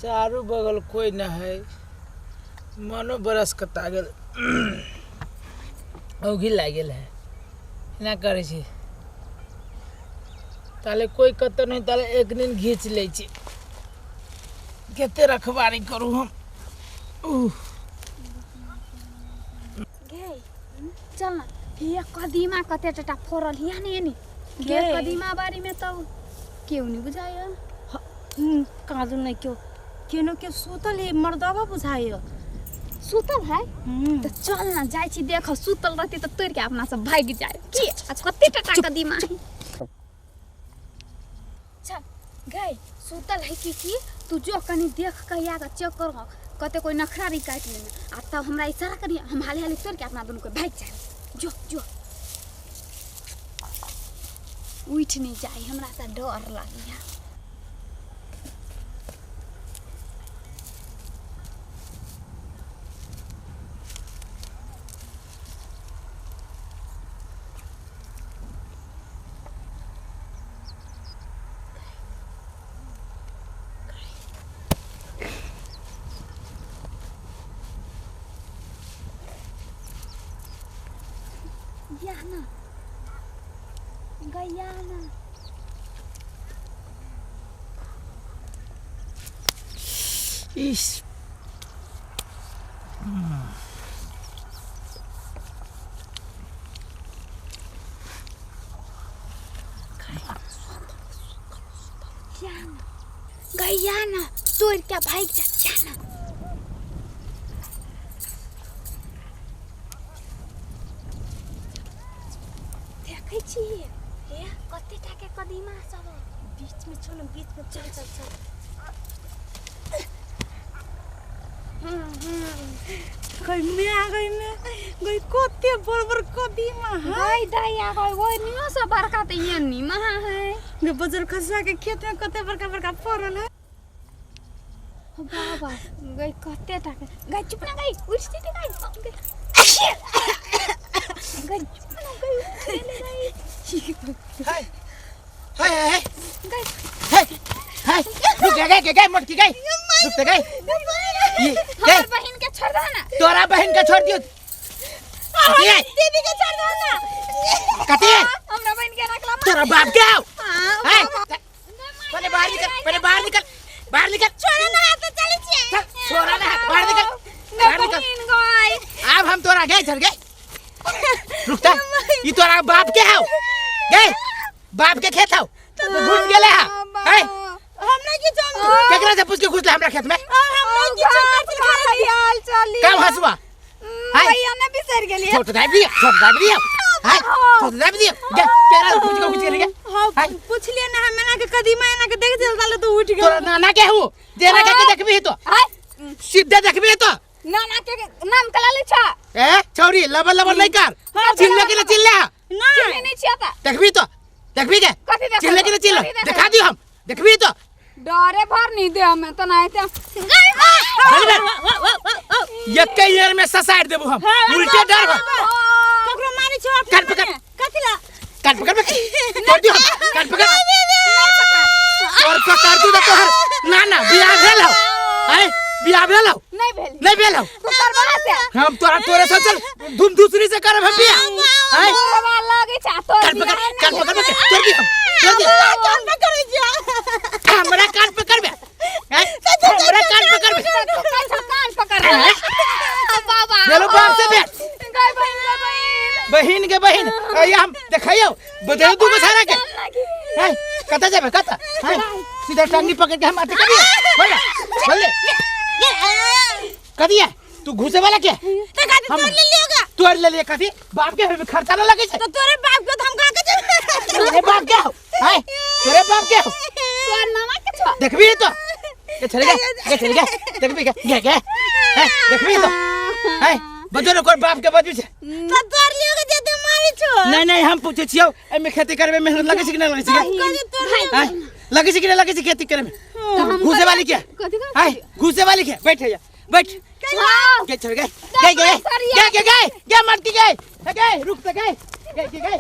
चारू बगल कोइ नहि है, मनो बरस कता गेल, औघी लागि गेल है। एना करै छी ताले कोइ कतौ नहि, ताले एक दिन घीच लै छी। कते रखबारी करू हम। उह। गे चल ना, हिया कदीमा कते टटा फोड़ल हिया ने एनी गे। गे। कदीमा बाड़ी में तब केहू नहीं बुझाय। काजू नहीं क्यों केनो के सुतल है मर्दबा बुझाय। सुतल है तो चल ना, जाइ छी देख, सुतल रहती तो तोड़ के अपना सब भागि जाए की। आ कते टटा कदीमा है। चल गई, सुतल है की की तू जो कनी देख के आके चेक कर, कते कोई नखरा भी काटि लेने आ तब हमरा इशारा करी, हम हाली हाली तोड़ के अपना दुनू के भागि जाए। जो जो उठ नहीं जाए, हमरा तऽ डर लगैया। या ना गया ना। इस या ना गया ना, तोड़ के भागि जा। या ना देखै छी हे कते टा के कदीमा सब बीच में चल, बीच में चल चल चल। गई मैं, गई मैं, गई कते बड़ बड़ कदीमा है। गई दैया गई, ओइ नियो से बड़का तऽ ये नी महा है। गे बजर खसुआ के खेत में कते बड़का बड़का फड़ल है। बाबा गई कते टा के गई, चुप ना गई, उठ जेतै गई गई गई, चुप ना गई, उठ गेलै गई। हाय हाय हाय गई। हाय हाय, रुक गए गए गए मोटकी गई, रुक ते गई ये गई। हमर बहिन के छोड़ दो ना। तोरा बहन के छोड़ दियो? कथी है? दीदी के छोड़ दो ना। कथी है? हमरा बहिन के रखला। तोरा बाप के आओ। हाँ। हाय, पहले बाहर निकल, पहले बाहर निकल, बाहर निकल। छोड़ो ना, तो चले छियै। चल, छोड़ा ना, बाहर निकल, बाहर निकल। बहिन गई। अब हम तोरा गए चल गए, रुकता ई तोरा बाप के हाउ गए, बाप के खेत हाउ तो घुस गेले हा। है हम नहीं किछो, केकरा से पूछ के घुसले हमरा खेत में? हम नहीं किछो करछिल। ख्याल चली काम हसुआ हाय। भैया ने बिसर गेलियै। छोट दाबि दियो, छोट दाबि दियो, हाय, छोट दाबि दियो गे। केकरा से पूछ के घुस गेले गे? हां। हाय। पूछलिए ना हम एना के कदीमा एना के देख चल साले तो उठ गेल। तोरा नाना के हु जेना के देखबी तो हाय। सीधे देखबी तो। नाना के नाम कला ले छा। ए छौरी, लबर लबर नहीं कर। चिल्ले के चिल्ले हा। चिन्है नहीं छियै त। देखबी तो, देखबी के कथी देखबै? चिल्ले के चिल्ले। कथी देखबै? देखा दियो हम, देखबी तो। डरे भर नहीं दे हमें तो नहीं ते गई। एके ईयर में ससार देबू हम, उल्टे डर भर। ककरो मारै छौ अपने? कान पकड़। कथी ला? कान पकड़ बे, तोड़ दियो हम, कान पकड़। तोर पकड़ दू तो तोहर ना ना बियाह भेल हौ? आय, बियाह भेल हौ? नहीं भेल। नहीं भेल हौ? तू करबा से हम तोरा तोरे से चल धूम दूसरी से करब हम बियाह। आय। करबा लागे छा तोर। कान पकड़, कान पकड़ बे, तोड़ दियो हम, तोड़ दियो। कान पकड़ै छियै? हमरा कान पकड़ बे, आय, हमरा कान पकड़ बे। कान पकड़ बाबा। चलो बाप से भेट। गई बहिन, गई बहिन। बहिन के बहिन अइया हम देखैयो बदल दू सारा के। है कत जाबे कत? है सीधा टांगी पकड़ के हम अथी करिए, बोल बोल कदिया तू घुसे वाला के तो कथी तोड़ ले लियोगा? तोड़ ले लिए कथी? बाप के भी खर्चा ना लगे छै। तो तोरे बाप के तो हम कहाँ के जेबै? तोरे बाप के हो? है तोरे बाप के हो? तोर नाना के छो। देखबी तो ये चल गया, ये चल गया, देखबी के गे गे है, देखबी तो है बजो कोई बाप के बजू छै। तो तोड़ लियोगा जे ते मारै छौ। नहीं नहीं, हम पूछे छियौ एमे खेती करबे मेहनत लगे छै कि नहीं लगे छै? कथी तोड़ लियोगा? आय, लगे छै कि नहीं लगे छै खेती करे में? घुसे वाली के कथी कथी? आय, घुसे वाली के बैठ जा, बैठ। हाँ। गए चल गए गए गए गए गए गए गए मटकी गए गए, रुक तो गए गए गए गए।